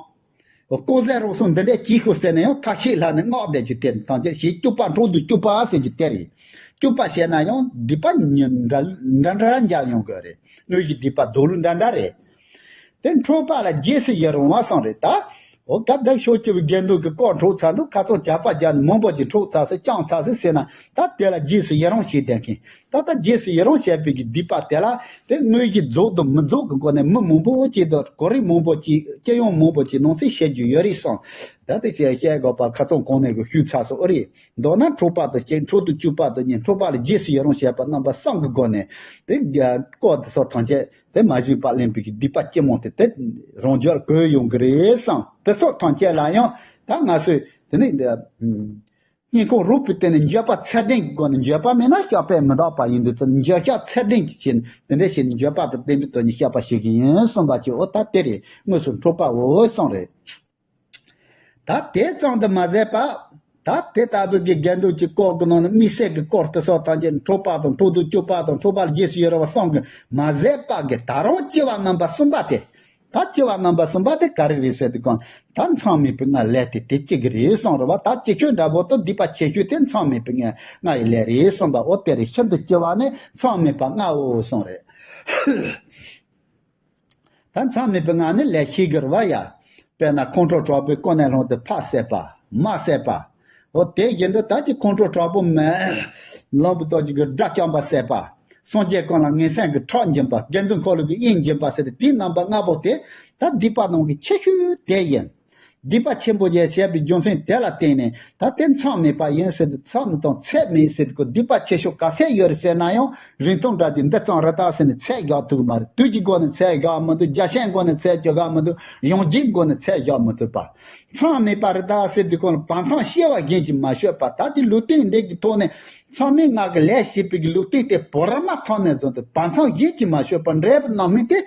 ལྐོག་ཟས་རུལ་སུངས་འདི་འདྲས་བྱེད་ཁུ་ཟེར་ན་ཡང་ཐ་ཤལ་ལ་ནི་སྔགས་བཟླས་རྒྱུ་དེ་ཐམས་ཅད་བྱེད་བཅུག་པ། འཕྲོག་ཏུ་བཅུག་པ་ཟེར་རྒྱུ་དེ་རེད། བཅུག་པ་བྱས་ན་ཡང་སྡིག་པ་ཉིན་འདྲ་འདྲ་འདྲ་འཇགས་ཡོང་གི་རེད། དངོས་གཞི་སྡིག་པ་རྫོགས་ལུགས་འདྲ་འདྲ་རེད། དེ་འཕྲོག་པ་ལ་རྗེས་སུ་ཡི་རང་བ་གསུངས་རེད་ད། འོ་སྐབས་འདི་ཕྱོགས་བཅུ་པའི་དགེ་འདུན་གྱི་དཀོར་འཕྲོག་ཚར་འདུག། ཁ་ཚོན་ཇག་པ་རྒྱག་ནས་མང་པོ་ཅིག་འཕྲོག་ཚར་སོང་། བཅོམ་ཚར་སོང་ཟེར་ན་ད་དེ་ལ་རྗེས་སུ་ཡི་རང་བྱེད་བསྡད་མཁན། ད་ལྟ་རྗེས་སུ་ཡི་རང་བྱས་པའི་གི་སྡིག་པ་དེ་ལ་དེ་དངོས་གཞི་རྫོགས་དང་མི་རྫོགས་ཀྱི་སྒོ་ནས་མི་མང་པོ་ཅིག་དང་གོ་རིམ་མང་པོ་ཅིག་སྤྱི་ཡོངས་མང་པོ་ཅིག་ནང་གསེས་བཤད་རྒྱུ་ཡོད་རེད་གསུངས། ད་དེ་བཤད་བཤད་དགོས་པ་ཁ་ཚོན་གོང་ནས་གི་ཞུས་ཚར་སོང་། ཨོ་རེད། མདོར་ན་འཕྲོག་པ་དང་གཅིག། འཕྲོག་ཏུ་བཅུག་པ་དང་གཉིས། འཕྲོག་པ་ལ་རྗེས་སུ་ཡི་རང་བྱས་པ་རྣམ་པ་གསུམ་གྱི་སྒོ་ནས་དེ་དཀོར་དེ་སོགས་ཐམས་ཅད་དེ་མ་བྱིན་པ་ལེན་པའི་གི་སྡིག་པ་ལྕི་མོ་དེ་དེ་རང་རྒྱུད་གོས་ཡོང་གི་རེད་གསུངས། དེ་སོགས་ཐམས་ཅད་ལ་ཡང་ད་ང་ཚོས་དེ་ནི་སྙིང་ཁོང་རུས་པའི་གཏིང་ནས་འགྱོད་པ་ཚད་ལྡན་གྱི་སྒོ་ནས། འགྱོད་པ་མེད་ན་བཤགས་པས་མི་འདག་པ་ཡིན་དུས་ཙམ། འགྱོད་བཤགས་ཚད་ལྡན་གྱི་ཆེད་དེ་འདྲ་བྱས་ནས་འགྱོད་པ་དང་ལྡན་པའི་ཐོག་ནས་བཤགས་པ་བྱེད་ཀྱི་ཡིན་གསུངས་པ་ཅིག། འོ་ད་དེ་རེད། དངོས་སུ་འཕྲོག་པའོ་གསུངས་རེད། ད་དེ་ཙམ་དུ་མ་ཟད་པ། ད་དེ་ལྟ་བུའི་གི་དགེ་འདུན་གྱི་དཀོར་གྱི་ནང་ནས་དམིགས་བསལ་གྱི་དཀོར་དེ་སོགས་ཐམས་ཅད་འཕྲོག་པ་དང་འཕྲོག་ཏུ་བཅུག་པ་དང་འཕྲོག་པ་ལ་རྗེས་སུ་ཡི་རང་བ་གསུམ་གྱིས་མ་ཟད་པ་གི་ད་རུང་ལྕི་བ་རྣམ་པ་གསུམ་པ་དེ། ད་ལྕི་བ་རྣམ་པ་གསུམ་པ་དེ་ག་རེ་རེད་ཟེར་དུས་གང་ད་མཚམས་མེད་པའི་ལྔ་ལས་དེ་དེ་གཅིག་གི་རེད་གསུངས་རེད་བ། ད་ལྕི་ཤོས་འདྲ་པོ་དང་སྡིག་པ་ཆེ་ཤོས་དེ་མཚམས་མེད་པའི་ལྔ་ལྔ་ཡི་ལས་རེད་གསུངས་པ། འོ་དེ་རེད། ཤིན་ཏུ་ལྕི་བ་ནི་མཚམས་མེད་པ་ལྔའོ་གསུངས་རེད། ད་མཚམས་མེད་པའི་ལྔ་ནི་ལས་ཤེས་དགོས་རེད་བ་ཡ། དཔེར་ན་ཁོང་ཁྲོ་དྲག་པོས་ཀུན་ནས་བསླངས་ཏེ་ཕ་བསད་པ། མ་བསད་པ། འོ་དེ་བཞིན་དུ་ད་ཅི་ཁོང་ཁྲོ་དྲག་པོ་མེད། ལོང་བུ་ལྟོ་གཅིག་གི་དགྲ་བཅོམ་པ་བསད་པ། སངས་རྒྱས་ཀུན་ལ་ངན་སེམས་ཀྱི་ཁྲག་འབྱིན་པ། དགེ་འདུན་འཁོར་ལོ་གི་དབྱེན་འབྱིན་པ་ཟེར་ཏེ་དེའི་རྣམ་པ་ལྔ་པོ་དེ་ད་སྡིག་པ་ནང་གི་ཆེ་ཤོས་དེ་ཡིན། སྡིག་པ་ཆེན་པོ་ཞེས་བྱ་བའི་རྒྱུ་མཚན་དེ་ལ་བརྟེན་ནས་ད་དེ་མཚམས་མེད་པ་ཡིན་ཟེར་ཏེ་མཚམས་དང་ཚད་མེད་ཟེར་ཏེ་ཁོ་སྡིག་པ་ཆེ་ཤོས་ག་ཚད་ཡོད་རེད་ཟེར་ན་ཡང་རིང་ཐུང་འདྲ་གྱི་འདི་ཙམ་རེད་ད་ཟེར་ནས་ཚད་བཞག་ཐུབ་ཀྱི་མ་རེད། དུས་ཀྱི་སྒོ་ནས་ཚད་བཞག་མི་ཐུབ། རྒྱ་ཆེན་སྒོ་ནས་ཚད་བཞག་མི་ཐུབ། ཡང་ལྗིད་སྒོ་ནས་ཚད་བཞག་མི་ཐུབ་པ། མཚམས་མེད་པ་རེད་ད་ཟེར་དུས་ཁོ་ལ་བར་མཚམས་སྐྱེ་བ་གཞན་གྱིས་མ་ཆོད་པ། ད་དེ་ལུས་རྟེན་འདི་གི་ཐོག་ནས་མཚམས་མེད་ལྔ་གི་ལས་བྱེད་པའི་གི་ལུས་རྟེན་དེ་བོར་མ་ཐག་ནས་བཟུང་སྟེ་བར་མཚམས་གཞན་གྱིས་མ་ཆོད་པ་འདྲེས་པའི་རྣམ་སྨིན་དེ།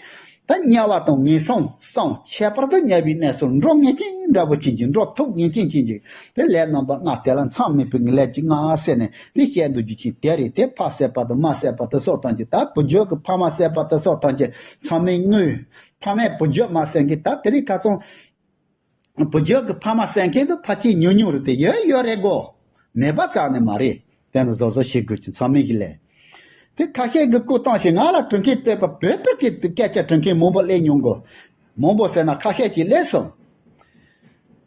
ད་དམྱལ་བ་དང་ངན་སོང་གསུམ། ཁྱད་པར་དུ་དམྱལ་བའི་གནས་སུ་འགྲོ་ངེས་ཅན་འདྲ་པོ་ཅན་གྱི། འགྲོ་ཐུབ་ངེས་ཅན་ཅན་གྱི། དེ་ལས་རྣམ་པ་ལྔ་དེ་ལ་མཚམས་མེད་པའི་ལས་ཀྱི་ལྔ་ཟེར་ནས་དེ་བཤད་འདུག་རྒྱུ་ཅན་དེ་རེད། དེ་ཕ་བསད་པ་དང་མ་བསད་པ་དེ་སོགས་ཐམས་ཅད། ད་བུ་རྒྱུད་ཀྱི་ཕ་མ་བསད་པ་དེ་སོགས་ཐམས་ཅད་མཚམས་མེད་དངོས། ཕ་མས་བུ་རྒྱུད་མ་བསད་མཁན་ད་དེ་རིང་ཁ་སང་། བུ་རྒྱུད་ཀྱི་ཕ་མ་བསད་མཁན་དུ་ཕལ་ཆེར་ཉུང་ཉུང་རེད་དེ། ཡོད་ཡོད་རེད་གོ། མེད་པ་རྩ་ནས་མ་རེད། དེ་ནི་བཟོ་བཟོ་བྱེད་དགོས་ཀྱི་མཚམས་མེད་ཀྱི་ལས། དེ་ཁ་ཤས་ཀྱིས་སྐུ་བཏང་ཞིང་ང་ལ་དྲི་མཁན་བོད་པ་བོད་པ་གི་སྐད་ཆ་དྲི་མཁན་མང་པོ་སླེབས་མྱོང་གོ། མང་པོ་ཟེར་ན་ཁ་ཤས་ཀྱིས་སླེབས་སོང་།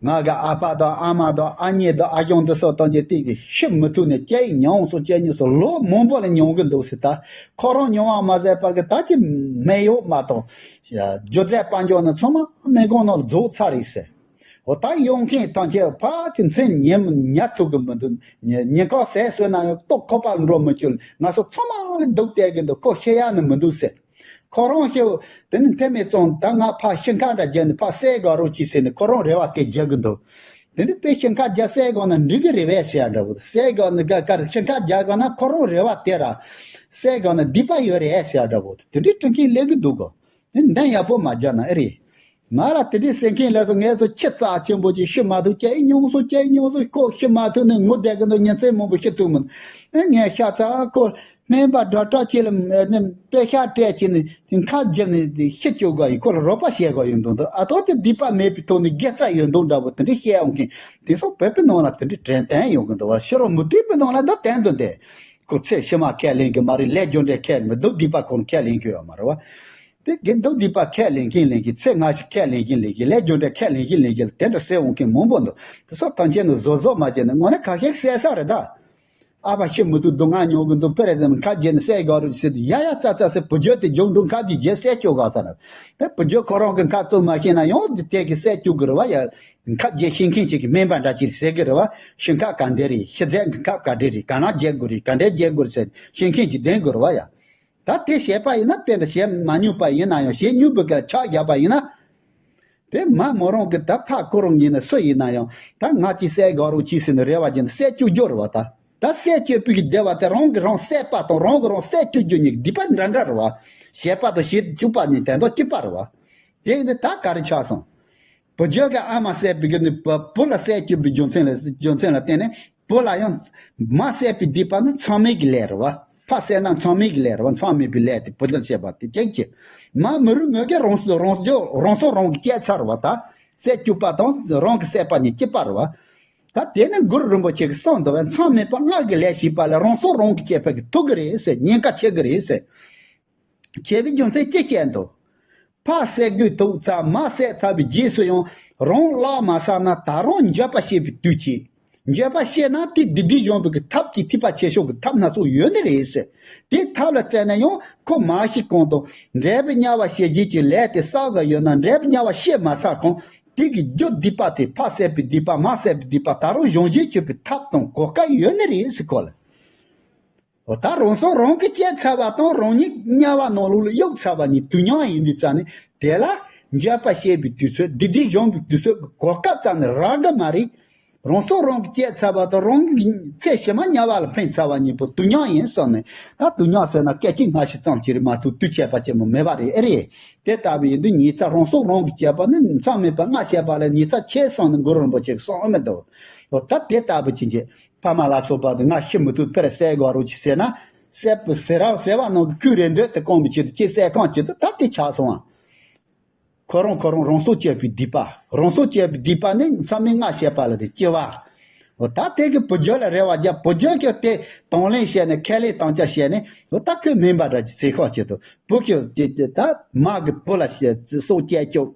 ང་གི་ཨ་ཕ་དང་ཨ་མ་དང་ཨ་མྱེས་དང་ཨ་ཞང་འདི་སོགས་དང་གཅིག་གིས་ཤི་མི་ཐུབ་ནས་སྐྱེ་ཡི་མྱོང་སོང་། སྐྱེ་མྱོང་སོང་། ལོ་མང་པོ་ལ་མྱོང་གི་འདུག་ཟེར། ད་ཁོ་རང་མྱོང་བ་མ་ཟད་པ་གི་ད་ཅི་མེ་ཡོད་མ་གཏོགས། རྒྱུ་རྫས་དཔལ་འབྱོར་ནི་ཚང་མ་མེ་སྒོང་ནང་ལ་རྫོགས་ཚར་རེད་ཟེར། འོ་ད་ཡོང་མཁན་ཐམས་ཅད་ཕལ་ཆེར་མཚན་ཉིན་ཉལ་ཐུབ་གི་མི་འདུག། ཉིན་ཉིན་ཁ་ཟས་ཟོས་ན་ཡང་ལྟོགས་ཁོག་པ་འགྲོ་མི་བཅུག། ང་ཚོ་ཚང་མ་ལ་སྡུག་བསྡད་གི་འདུག། ཁོ་ཤི་ཡ་ནི་མི་འདུག་ཟེར། ཁོ་རང་ཤི་དེ་ནི་འཐེན་མེད་ཙང་ད་ང་ཕར་ཤི་ཁ་འདྲ་བརྒྱབ་ནས་ཕར་བསད་དགོས་རོགས་གྱིས་ཟེར་ནས་ཁོ་རང་རེ་བ་དེ་རྒྱག་གི་འདུག། དེ་ནི་དེ་ཤི་ཁ་རྒྱབ་བསད་དགོས་ན་འགྲིག་གི་རེད་པས་ཟེར་ཡ་འདྲ་བོ། བསད་དགོས་ན་ག་གར་ཤི་ཁ་རྒྱག་དགོས་ན་ཁོ་རང་རེ་བ་དེ་ར་བསད་དགོས་ན་སྡིག་པ་ཡོད་རེད་ཟེར་ཡ་འདྲ་བོ། དེ་འདྲའི་དྲི་མཁན་སླེབས་གི་འདུག་གོ། དེ་འདང་ཡག་པོ་མ་རྒྱག་ན་ཨེ་རེད། ང་ལ་དེ་འདྲའི་ཟེར་མཁན་ལ་སོགས་ངས་སོ་ཁྱི་རྩ་ཆེན་པོ་ཅིག་ཤི་མ་ཐུབ། སྐྱེ་མྱོང་སོང་། སྐྱེ་མྱོང་སོང་། ཁོ་ཤི་མ་ཐུབ་ནས་ངུ་བསྡད་གི་འདུག། ཉིན་མཚན་མང་པོ་ཤི་ཐུབ་མིན། ཨེ་ངས་ཤ་ཚ་ཁོ་ སྨན་པ་ཌོག་ཊར་ཁྱེད་ལ་ནི་དཔེ་ཤག་སྤྲད་ཀྱི་ནི་ཁ་བརྒྱབ་ནས་ཤི་བཅུག་ག་ཡིན། ཁོ་ལ་རོགས་པ་བྱེད་དགོས་ཡོད་འདུག་འདུག་ཨ་ཐོག་དེ་སྡིག་པ་མེད་པའི་ཐོག་ནས་དགེ་རྩ་ཡོད་འདུག་འདྲ་པོ་དེ་འདྲ་བཤད་འོང་མཁན་དེ་ཚོ་བོད་པའི་ནང་ལ་དེ་འདྲའི་དྲན་དྲན་ཡོང་གི་འདུག་བ། ཕྱི་རོལ་མུ་སྟེགས་པའི་ནང་ལ་ད་དྲན་འདུག་སྟེ། ཁོ་ཚེ་ཕྱི་མ་ཁས་ལེན་གི་མ་རེད། ལས་རྒྱུ་འབྲས་ཁས་མི་འདུག་སྡིག་པ་ཁོ་ཁས་ལེན་གི་ཡོད་མ་རེད་བ། དེ་དགེ་འདུག་སྡིག་པ་ཁས་ལེན་གིན་ལེན་གིན། ཚེ་སྔ་ཕྱི་ཁས་ལེན་གིན་ལེན་གིན། ལས་རྒྱུ་འབྲས་ཁས་ལེན་གིན་ལེན་གིན་ལ་དེ་འདྲ་ཟེར་འོང་མཁན་མང་པོ་འདུག་དེ་ཚོ་ཐམས་ཅད་ནི་བཟོ་བཟོ་མ་བྱས་ནས་དངོས་གནས་ཁ་ཤས་བསད་ས་རེད་ད། ཨ་ཕ་ཤི་མི་ཐུབ་སྡུག་བསྔལ་མྱོང་གི་འདུག་དཔེ་རེད་ཟེར་ན་ཁ་བརྒྱབ་ནས་བསད་དགོས་རེད་ཟེར་དུས་ཡ་ཡ་ཙ་ཙ་ཟེར། བུ་རྒྱུད་དེ་རྒྱུགས་འགྲོ་ཁ་བརྒྱབ་རྗེས་བསད་བཅུག་དགོས་ས་རེད། དེ་བུ་རྒྱུད་ཁོ་རང་གི་ཁ་བཙུམ་མ་ཤེས་ན་ཡང་དེ་དེ་གི་བསད་བཅུག་གི་རེད་བ་ཡ། ཁ་བརྒྱབ་ཤེས་མཁན་ཅིག་གི་སྨན་པ་འདྲ་ཅིག་ཟེར་གི་རེད་བ། ཤི་ཁ་ག་འདྲ་རེད། ཤི་ཚད་གི་ཁ་ག་འདྲ་རེད། ག་ན་བརྒྱབ་དགོས་རེད། ག་འདྲ་བརྒྱབ་དགོས་རེད་ཟེར་ཤེས་མཁན་ཅིག་ལྡན་དགོས་རེད་བ་ཡ། ད་དེ་བྱས་པ་ཡིན་ན་དཔེ་འདྲ་བྱས་མ་མྱོང་པ་ཡིན་ན་ཡང་བྱས་མྱོང་པའི་སྐད་ཆ་བརྒྱབ་པ་ཡིན་ན། དེ་མ་མོ་རང་གི་ད་ཕ་ཁོ་རང་ཡིན་ན་སུ་ཡིན་ན་ཡང་ད་ང་ཅིག་བསད་དགོས་རོགས་གྱིས་ཟེར་ནས་རེ་བ་བྱས་ནས་བསད་བཅུག་རྒྱུ་རེད་བ་ད། ད་བསད་བཅུག་པའི་གི་བདེ་བ་དེ་རང་གི་རང་བསད་པ་དང་རང་གི་རང་བསད་བཅུག་རྒྱུ་གཉིས་ཀྱི་སྡིག་པ་འདྲ་འདྲ་རེད་བ། བྱས་པ་དང་བྱེད་བཅུག་པ་གཉིས་དེ་འདྲ་གཅིག་པ་རེད་བ། དེ་ཡིན་དུས་ད་ག་རེ་ཆགས་སོང་། བུ་རྒྱུད་ཀྱི་ཨ་མ་བསད་པའི་གི་ནི་བུ་བུ་ལ་བསད་བཅུག་པའི་རྒྱུ་མཚན་ལ་རྒྱུ་མཚན་ལ་བརྟེན་ནས་བུ་ལ་ཡང་མ་བསད་པའི་སྡིག་པ་ནི་མཚམས་མེད་ཀྱི་ལས་རེད་བ། ཕ་བསད་ན་མཚམས་མེད་ཀྱི་ལས་རེད་བ། མཚམས་མེད་པའི་ལས་དེ་བུ་ལ་བྱས་པ་དེ་གཅིག་བྱས། མ་མི་རུ་ངོས་ཀྱི་རང་སོ་རང་སོ་རང་སོ་རང་གིས་བཅད་ཚར་བ་ད། བསད་བཅུག་པ་དང་རང་གིས་བསད་པ་གཉིས་གཅིག་པ་རེད་བ། ད་དེ་ནི་གུ་རུ་རིན་པོ་ཆེ་གིས་གསུངས་འདུག་བས། མཚམས་མེད་པ་སྔགས་ཀྱི་ལས་བྱས་པ་ལ་རང་སོ་རང་གིས་བཅད་པ་གི་ཐུག་གི་རེད་ཟེར། ཉེན་ཁ་ཆེ་གི་རེད་ཟེར། བྱས་པའི་རྒྱུ་མཚན་ཅི་བཤད་འདུག་ཕ་བསད་དགོས་ཐུག་ཙང་མ་བསད་ཚར་བའི་རྗེས་སུ་ཡང་རང་བརླག་མ་ཚར་ན་ད་རུང་འགྱོད་པ་སྐྱེ་བའི་དུས་ཀྱི། འགྱོད་པ་སྐྱེས་ན་དེ་སྡིག་སྒྲིབ་སྦྱོང་བའི་གི་ཐབས་ཀྱི་ཐེག་པ་ཆེ་ཤོས་ཀྱི་ཐབས་སྣ་ཚོགས་ཡོད་ནི་རེད་ཟེར། དེ་ཐབས་ལ་བརྩོན་ན་ཡང་ཁོ་མ་ཤི་གོང་དུ་འབྲས་བུ་དམྱལ་བ་ཞེས་བྱའི་ལས་དེ་བསགས་ཀྱི་ཡོད་ན་འབྲས་བུ་དམྱལ་བ་སྐྱེ་མ་ཚར་གོང་དེ་གི་རྒྱུ་སྡིག་པ་དེ་ཕ་བསད་པའི་སྡིག་པ་མ་བསད་པའི་སྡིག་པ་ད་རུང་སྦྱོང་བྱེད་བཅུག་པའི་ཐབས་དང་གོ་སྐབས་ཡོད་ནི་རེད་ཟེར་ཁོ་ལ། འོ་ད་རང་སྲོག་རང་གིས་བཅད་ཚར་བ་དང་རང་ཉིད་དམྱལ་བ་ནང་ལོགས་ལ་གཡུགས་ཚར་བ་གཉིས་དུས་མཉམ་ཡིན་དུས་ཙང་ནས་དེ་ལ་འགྱོད་པ་སྐྱེ་བའི་དུས་ཚོད་སྡིག་སྒྲིབ་སྦྱོང་བའི་དུས་ཚོད་ཀྱི་གོ་སྐབས་ཙམ་ནས་རག་གི་མ་རེད། རང་སྲོག་རང་གིས་བཅད་ཚར་བ་དང་རང་གི་ཚེ་ཕྱི་མ་དམྱལ་བ་ལ་འཕེན་ཚར་བ་གཉིས་པོ་དུས་མཉམ་ཡིན་བསམ་ནས། ད་དུས་མཉམ་ཟེར་ན་སྐད་ཅིག་སྔ་ཕྱི་ཙམ་ཅིག་རེད་མ་གཏོགས་དུས་ཁྱད་པར་ཆེན་པོ་མེད་པ་རེད། ཨེ་རེད། དེ་ལྟ་བུ་ཡིན་དུས་ཉེས་ཚབས་རང་སྲོག་རང་གིས་བཅད་པ་ནི་མཚམས་མེད་པ་སྔ་ཕྱི་བར་ལ་ཉེས་ཚབས་ཆེ་བསམ་ནས་གུ་རུ་རིན་པོ་ཆེས་གསུངས་མི་འདུག་འོ་ད་དེ་ལྟ་བུ་ཅིག་གིས། ཕ་མ་ལ་སོགས་པ་དེ་ང་ཤི་མི་ཐུབ་པར་བསད་དགོས་རོགས་གྱིས་ཟེར་ན། བསད་པའི་ཟེར་རང་ཟེར་བ་ནང་གི་ཁོའི་རེ་འདོད་དེ་སྐོང་བའི་ཆེད་དུ་ཅི་བསད་ཁང་ཆེད་དུ་ད་དེ་ཆགས་སོང་ཨ། ཁོ་རང་ཁོ་རང་རང་སྲོག་གཅོད་པའི་སྡིག་པ། རང་སྲོག་གཅོད་པའི་སྡིག་པ་ནི་མཚམས་མེད་ལྔ་བཤད་པ་ལ་དེ་ལྕི་བ། འོ་ད་དེ་གི་བུ་རྒྱུད་ལ་རེ་བ་རྒྱབ། བུ་རྒྱུད་ཀྱིས་དེ་དང་ལེན་བྱས་ནས་ཁས་ལེན་དམ་བཅའ་བྱས་ནས་འོ་ད་ཁོས་སྨན་པ་འདྲ་ཅིག་བྱེད་ཁང་ཆེད་དུ་བུ་ཁྱོད་ཀྱིས་ད་མ་གི་བུ་ལ་སྲོག་གཅོད་བཅུག་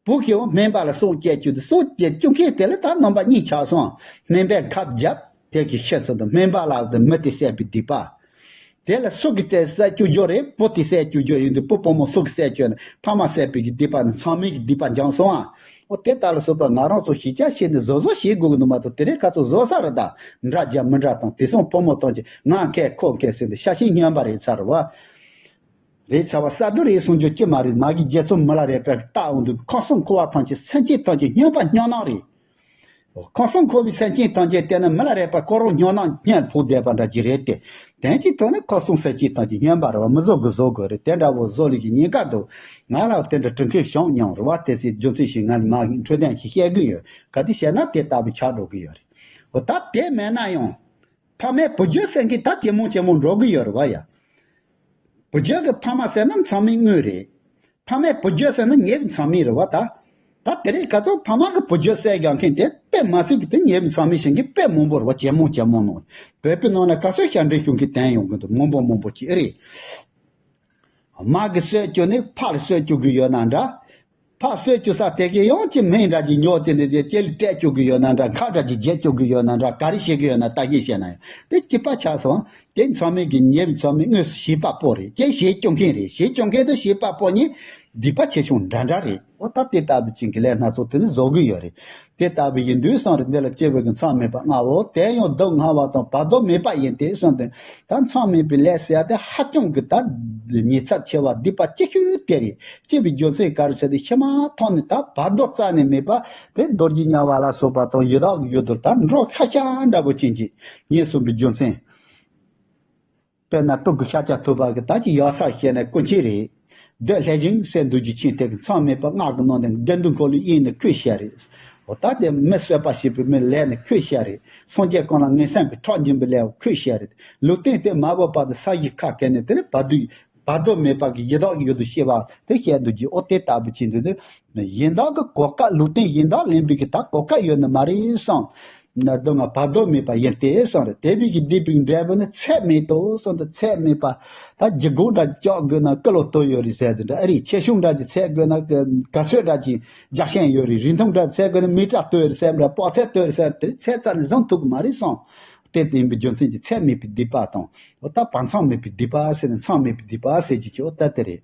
བུ་གིས་སྨན་པ་ལ་སྲོག་གཅོད་བཅུག་སྟེ་སྲོག་གཅོད་བཅུག་མཁན་དེ་ལ་ད་རྣམ་པ་གཉིས་ཆགས་སོང་། སྨན་པས་ཁབ་བརྒྱབ་དེ་གི་ཤི་སོང་དང་སྨན་པ་ལ་དེ་མི་དེ་བསད་པའི་སྡིག་པ། དེ་ལ་སུ་གིས་བསད་བསད་བཅུག་རྒྱུ་རེད། བུ་དེ་བསད་བཅུག་རྒྱུ་ཡིན་དུས་བུ་བུ་མོ་སུ་གིས་བསད་བཅུག་ན་ཕ་མ་བསད་པའི་གི་སྡིག་པ་ནི་མཚམས་མེད་ཀྱི་སྡིག་པ་འབྱུང་སོང་ཨ། འོ་དེ་ལྟ་ལ་སོགས་པ་ང་རང་ཚོ་གཞིས་ཆགས་ཤིག་ནས་བཟོ་བཟོ་བྱེད་དགོས་ཀྱི་འདུག་མ་གཏོགས་དེ་རིང་ཁ་ཚོ་བཟོ་ས་རེད་ད། འདྲ་རྒྱ་མི་འདྲ་དང་དེ་སོང་བུ་མོ་དང་གཅིག་ང་མཁས་ཁོ་མཁས་ཟེར་ནས་ཤ་ཞེན་སྨྱོན་པ་རེད་ཚར་བ། རེད་ཚ་བ་ས་རྡོ་རེད་གསུང་རྒྱུ་ཅི་མ་རེད། མ་གི་རྒྱལ་ཚོ་མི་ལ་རས་པའི་རྟགས་འོང་དུས་ཁམས་གསུམ་འཁོར་བ་ཐམས་ཅད་སེམས་ཅན་ཐམས་ཅད་སྨྱོན་པ་སྨྱོ་ནག་རེད། ཁམས་གསུམ་འཁོར་བའི་སེམས་ཅན་ཐམས་ཅད་བལྟས་ན་མི་ལ་རས་པ་ཁོ་རང་སྨྱོ་ནག་སྔོན་ཕོག་བསྡད་པ་འདྲ་ཅིག་རེད་དེ། དོན་གྱི་ཐོག་ནས་ཁམས་གསུམ་སེམས་ཅན་ཐམས་ཅད་སྨྱོན་པ་རེད་བ། མི་བཟོ་དགོས་བཟོ་དགོས་རེད། དེ་འདྲ་བོ་བཟོ་ལས་ཀྱི་ཉེན་ཁ་འདུག་ང་ལ་དེ་འདྲ་དྲི་མཁན་བྱུང་མྱོང་རེད་བ། དེ་སྲིད་རྒྱུ་མཚན་ཞིག་ང་མ་འཕྲོད་བསྟེན་ཞིག་བཤད་གི་ཡོད། ག་དུས་བཤད་ན་དེ་ལྟ་བུ་ཆགས་འགྲོ་གི་ཡོད་རེད། འོ་ད་དེ་མེད་ན་ཡང་། ཕ་མས་བུ་རྒྱུད་བསད་མཁན་ད་ཇེ་མང་ཇེ་མང་འགྲོ་གི་ཡོད་རེད་བ་ཡ། བུ་རྒྱུད་ཀྱི་ཕ་མ་བསད་ན་མཚམས་མེད་དངོས་རེད། ཕ་མས་བུ་རྒྱུད་བསད་ན་ཉེས་པའི་མཚམས་མེད་རེད་བ་ད། ད་དེ་རིང་ཁ་ཚོ་ཕ་མ་གི་བུ་རྒྱུད་བསད་རྒྱག་མཁན་དེ་དཔེ་མ་སྲིད་ཀྱི་དེ་ཉེས་པའི་མཚམས་མེད་བྱེད་མཁན་དཔེ་མང་པོ་རེད་བ། ཇེ་མང་ཇེ་མང་ནང་བོད་པའི་ནང་ན་ག་ཚོད་ཞབས་འདྲེན་ཞུ་མཁན་བསྟན་ཡོང་གི་འདུག་མང་པོ་མང་པོ་ཅིག་ཨེ་རེད། མ་གི་གསོད་བཅུག་ནས་ཕ་ལ་གསོད་བཅུག་གི་ཡོད་ན་འདྲ། ཕ་གསོད་བཅུག་ས་དེ་གའི་ཡང་ཅི་མིང་འདྲ་ཅིག་ཉོ་དེ་ནས་དེ་ལྕེ་ལ་སྤྲད་བཅུག་གི་ཡོད་ན་འདྲ། ཁ་འདྲ་ཅིག་བརྗེ་བཅུག་གི་ཡོད་ན་འདྲ། ག་རེ་བྱེད་གི་ཡོད་ན་ལྟ་ཞིབ་བྱས་ན་ཡང་དེ་སྐྱིད་པ་ཆགས་སོང་། དེ་མཚམས་མེད་ཀྱི་ཉེས་པའི་མཚམས་མེད་དངོས་སུ་བྱེད་པ་པོ་རེད། ཅེས་བྱེད་བཅུག་མཁན་རེད། བྱེད་བཅུག་མཁན་དང་བྱེད་པ་པོ་གཉིས་སྡིག་པ་ཆེ་ཆུང་འདྲ་འདྲ་རེད། འོ་ད་དེ་ལྟ་བུ་ཅན་གྱི་ལས་སྣ་ཚོགས་དེ་ནི་བཟོ་གི་ཡོད་རེད། དེ་ལྟ་བུ་ཡིན་དུས་བསམ་རེ་འདི་ལ་སྐྱེ་བོ་གི་མཚམས་མེད་པ་ལྔའོ། དེ་ཡང་སྡུག་བསྔལ་བ་དང་བར་དོ་མེད་པ་ཡིན་ཏེ་གསུངས་ཏེ། ད་མཚམས་མེད་པའི་ལས་ཟེར་ཡ་དེ་ཧ་ཅང་གི་ད་ཉེས་ཚབས་ཆེ་བ་སྡིག་པ་ལྕི་ཤོས་དེ་རེད། ཅེས་པའི་རྒྱུ་མཚན་ག་རེ་ཟེར་ཏེ་ཕྱི་མ་ཐོག་ནས་ད་བར་དོ་རྩ་ནས་མེད་པ་དེ་རྡོ་རྗེ་དམྱལ་བ་ལ་སོགས་པ་དང་ཡི་དྭགས་ཀྱི་ཡུལ་དུ་ད་འགྲོ་ཤ་ཤ་འདྲ་པོ་ཅན་གྱི་ཉེས་གསུངས་པའི་རྒྱུ་མཚན། དཔེར་ན་སྤྲུལ་སྐུ་ཤཱཀྱ་ཐུབ་པ་གི་ད་ཀྱི་ཡོད་ས་བཤད་ན་སྐུ་མཁྱེན་རེད། འདོད་ལྷས་བཞེངས་སྲས་མདོ་རྒྱུད་ཆེན་དེ་གི་མཚམས་མེད་པ་སྔགས་ཀྱི་ནང་ནས་དགེ་འདུན་འཁོར་ལོའི་དབྱིངས་ནས་ཁོས་བཤད་རེད། ད་དེ་མི་གསོད་པ་བྱེད་པའི་མི་ལས་ནི་ཁོས་བཤད་རེད། སངས་རྒྱས་གང་ལ་ངན་སེམས་ཀྱི་ཁྲག་འབྱིན་པའི་ལས་ཁོས་བཤད་རེད། ལུས་རྟེན་དེ་མ་བབས་བར་དུ་ས་གཞི་ཁ་གས་ནས་དེ་ནི་བར་དོའི་བར་དོ་མེད་པ་གི་ཡི་དྭགས་ཀྱི་ཡུལ་དུ་སྐྱེ་བ་དེ་བཤད་འདུག་གི། ཨོ་དེ་ལྟ་བུ་ཅིག་འདུག་ནི། གཞན་དག་གི་གོ་སྐབས་ལུས་རྟེན་གཞན་དག་ལེན་པའི་གི་ད་གོ་སྐབས་ཡོད་ནི་མ་རེད་བསམ། ན་སྡུག་བསྔལ་བར་དོ་མེད་པ་ཡིན་ཏེ་བསམ་རེད། དེ་བས་ཀྱི་སྡིག་པའི་འབྲས་བུ་ནི་ཚད་མེད་དོ་བསམ་དུ་ཚད་མེད་པ། ད་རྒྱུ་སྒོ་འདྲ་ཅིག་བརྒྱབ་དགོས་ན་ཀི་ལོ་བཏོན་ཡོད་རེད་ཟེར་ཟིན་འདྲ་ཨེ་རེད། ཆེ་ཆུང་འདྲ་ཅིག་ཚད་དགོས་ན་ག་ཚོད་འདྲ་ཅིག་རྒྱག་ཤེས་ཡོད་རེད། རིང་ཐུང་འདྲ་ཚད་དགོས་ན་མི་ཀྲ་བཏོན་ཡོད་རེད་ཟེར་འདྲ་དཔག་ཚད་བཏོན་ཡོད་རེད་ཟེར་དེ་ཚད་རྩ་ནས་བཟུང་ཐུབ་གི་མ་རེད་བསམ། དེ་ཡིན་པའི་རྒྱུ་མཚན་གྱིས་ཚད་མེད་པའི་སྡིག་པ་དང་། འོ་ད་བར་མཚམས་མེད་པའི་སྡིག་པ་ཟེར་ནས་མཚམས་མེད་པའི་སྡིག་པ་ཟེར་རྒྱུ་ཅིག་འོ་ད་དེ་རེད།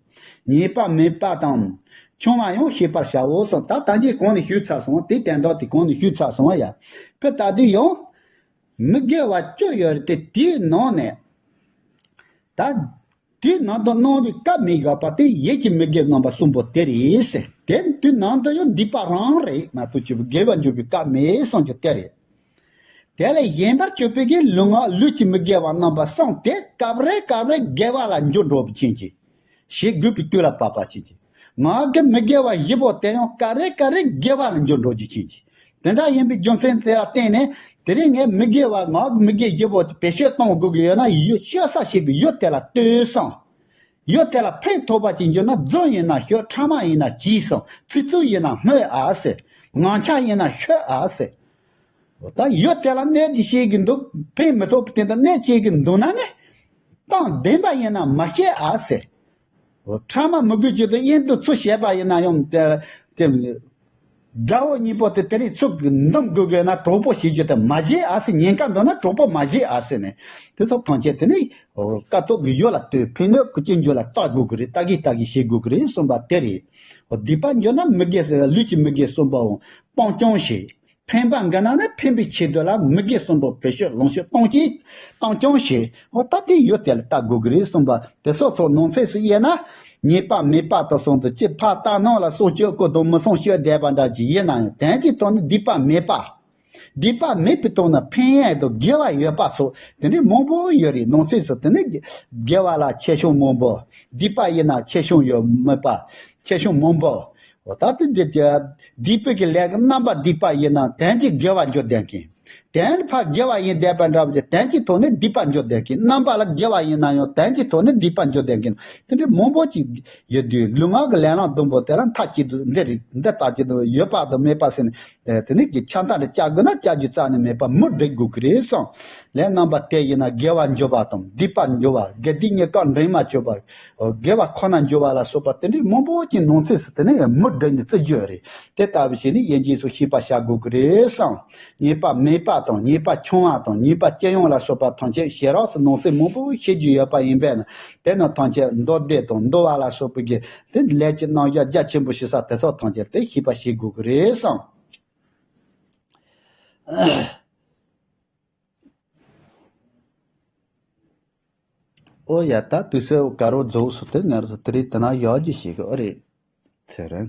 ཉེས་པ་མེད་པ་དང་། ཆུང་བ་ཡང་ཤེས་པར་བྱའོ་གསུངས། ད་ད་གིན་གོང་ནས་ཞུས་ཚར་སོང་། དེའི་དོན་དག་དེ་གོང་ནས་ཞུས་ཚར་སོང་བ་ཡ། དཔེ་ལྟ་དུས་ཡང་། མི་དགེ་བ་བཅུ་ཡོད་རེད་དེ་དེའི་ནང་ནས། ད། དེའི་ནང་དུ་སྣང་བའི་སྐབས་མི་དགེ་བ་དེ་ཡིད་ཀྱི་མི་དགེ་རྣམ་པ་གསུམ་པོ་དེ་རེད་ཟེར། དེ་དུས་ནང་དུ་ཡང་སྡིག་པ་རང་རེད་མ་གཏོགས་ཅིག་དགེ་བ་འཇུག་པའི་སྐབས་མེད་གསུངས་རྒྱུ་དེ་རེད། དེ་ལས་གཞན་པར་གྱུར་པའི་གི་ལུས་ངག་ལུས་ཀྱི་མི་དགེ་བ་རྣམ་པ་གསུམ་དེ་སྐབས་རེ་སྐབས་རེ་དགེ་བ་ལ་འགྱུར་འགྲོ་བ་ཅན་གྱི། ཞེས་དགོས་པའི་དུས་ལ་བབ་པ་ཅན་གྱི། ངག་གི་མི་དགེ་བ་བཞི་པོ་དེ་ཡང་སྐབས་རེ་སྐབས་རེ་དགེ་བ་ལ་འགྱུར་འགྲོ་རྒྱུ་ཅན་གྱི། དེ་འདྲ་ཡིན་པའི་རྒྱུ་མཚན་དེ་ལ་བརྟེན་ནས་དེ་རིང་ངས་མི་དགེ་བ་ངག་གི་མི་དགེ་བཞི་པོ་དེ་བེད་སྤྱོད་གཏོང་དགོས་ཀྱི་ཡོད་ན་ཡུལ་ཤོད་ས་ཞེས་པའི་ཡུལ་དེ་ལ་ལྟོས་སོང་། ཡུལ་དེ་ལ་ཕན་ཐོགས་པ་ཅིག་འབྱུང་ན་རྫུན་ཡིན་ན་ཤོད། ཕྲ་མ་ཡིན་ན་གྱིས་སོང་། ཚིག་རྩུབ་ཡིན་ན་སྨོས་ཨ་ཟེར། ངང་ཆ་ཡིན་ན་ཤོད་ཨ་ཟེར། ད་ཡུལ་དེ་ལ་གནོད་ཀྱི་བྱེད་ཀྱི་འདུག་ཕན་མི་ཐོགས་པའི་སྟེང་དུ་གནོད་བྱེད་ཀྱི་འདུག་ན་ནི། གཏམ་བདེན་པ་ཡིན་ན་མ་བཤད་ཨ་ཟེར། ཕྲ་མ་མི་དགོས་ཀྱི་དུ་གཡེང་དུ་ཚུར་བྱས་པ་ཡིན་ན་ཡང་དེ་དེ། དགྲ་བོ་གཉིས་པོ་དེ་དེ་རིང་ཚུར་འདུམ་དགོས་དགོས་ན་གྲོགས་པོ་བྱེད་རྒྱུ་དེ་མ་བྱེད་ཨ་ཟེར། ཉེན་ཁ་འདུག་ན་གྲོགས་པོ་མ་བྱེད་ཨ་ཟེར་ནས། དེ་སོགས་ཐམས་ཅད་དེ་ནི་དཀའ་ཐུབ་ཀྱི་ཡུལ་ལ་ལྟོས། ཕན་གནོད་ཀྱི་ཅི་འགྱུར་ལ་ལྟ་དགོས་ཀྱི་རེད། ལྟ་གི་ལྟ་གི་བྱེད་དགོས་ཀྱི་རེད་གསུངས་པ་དེ་རེད། སྡིག་པ་འགྱུར་ན་མི་དགེ་ཟེར། ལུས་ཀྱི་མི་དགེ་གསུམ་པོའང་སྤང་སྐྱོང་བྱེད། ཕན་པ་འགའ་ན་ནི་ཕན་པའི་ཆེད་དུ་ལ་མི་དགེ་གསུམ་པོ་བེད་སྤྱོད་ལོངས་སྤྱོད་གཏོང་ཅི་གཏོང་སྐྱོང་བྱེད། འོ་ད་དེ་ཡོད་དེ་ལ་ལྟ་དགོས་ཀྱི་རེད་གསུངས་པ་དེ་སོགས་སོགས་ནང་གསེས་སུ་དབྱེ་ན། ཉེས་པ་མེད་པ་དང་གསུམ་དུ་སྤྱིར་ཕར་ལྟ་སྣང་ལ་སྲོག་གཅོད་ཀྱི་དང་མི་སྲུང་སྤྱོད་བསྡད་པ་འདྲ་ཅིག་ཡིན་ན་ཡང་དོན་གྱི་ཐོག་ནས་སྡིག་པ་མེད་པ། སྡིག་པ་མེད་པའི་ཐོག་ན་ཕན་ཡོན་དང་དགེ་བ་ཡོད་པ་སོགས་དེ་འདྲའི་མང་པོ་ཡོད་རེད། ནང་གསེས་སུ་དེ་ནི་དགེ་བ་ལ་ཆེ་ཆུང་མང་པོ། སྡིག་པ་ཡིན་ན་ཆེ་ཆུང་ཡོད་མེད་པ། ཆེ་ཆུང་མང་པོ། འོ་ད་དེ་འདི་ཀྱི་སྡིག་པའི་གི་ལས་ཀྱི་རྣམ་པ་སྡིག་པ་ཡིན་ན་དོན་གྱི་དགེ་བ་འཇོག་བསྡད་མཁན། དོན་ཕར་དགེ་བ་ཡིན་བསྡད་པ་འདྲ་བ་ཅིག་དོན་གྱི་ཐོག་ནས་སྡིག་པ་འཇོག་བསྡད་མཁན། རྣམ་པ་ལ་དགེ་བ་ཡིན་ན་ཡང་དོན་གྱི་ཐོག་ནས་སྡིག་པ་འཇོག་བསྡད་མཁན། དེ་འདྲའི་མང་པོ་ཅིག་ཡོད་དུས་ལུས་ངག་གི་ལས་ལམ་བདུན་པོ་དེ་ལ་མཐའ་གཅིག་ཏུ་འདི་རེད་འདི་ལྟ་ཅི་འདུག་ཡོད་པ་དང་མེད་པ་ཟེར་ནས་དེ་ནི་གི་ཆགས་སྡང་རེ་བཅག་དགོས་ན་བཅག་རྒྱུ་རྩ་ནས་མེད་པ་མུ་འབྲེལ་དགོས་ཀྱི་རེད་གསུངས། ལས་རྣམ་པ་དེ་ཡིན་ན་དགེ་བ་འཇོག་པ་དང་སྡིག་པ་འཇོག་པ། དགེ་སྡིག་གཉིས་ཀ་འབྲེལ་མ་བཅོས་པ། དགེ་བ་ཁོ་ན་འཇོག་པ་ལ་སོགས་པ་དེ་འདྲའི་མང་པོ་ཅིག་ནང་གསེས་སུ་དེ་ནས་མུ་འབྲེལ་ནས་བརྩི་རྒྱུ་རེད། དེ་ལྟ་བུ་བྱས་ནས་ཡིན་གྱི་སུ་ཤེས་པ་བྱ་དགོས་ཀྱི་རེད་བསམ། ཉེས་པ་མེད་པ་དང་ཉེས་པ་ཆུང་བ་དང་ཉེས་པ་ཅི་ཡོང་ལ་སོགས་པ་ཐམས་ཅད་ཞེ་དྲགས་སུ་ནང་གསེས་མང་པོ་ཤེས་རྒྱུ་ཡོད་པ་ཡིན་པས་ན། དེ་ནི་ཐམས་ཅད་མདོ་སྡེ་དང་འདུལ་བ་ལ་སོགས་པའི་གི་དེ་ལས་ཀྱི་རྣམ་གཞག་རྒྱ་ཆེན་པོ་ཞེ་ས་དེ་སོགས་ཐམས་ཅད་དེ་ཤེས་པ་བྱེད་དགོས་ཀྱི་རེད་བསམ། ཨོ་ཡ་ད་དུས་ཚོད་དཀར་པོ་རྫོགས་སོང་། དེ་ནས་དེ་རིང་དེ་ན་ཡག་གི་ཞིག་ཨོ་རེད། ཚེ་རིང་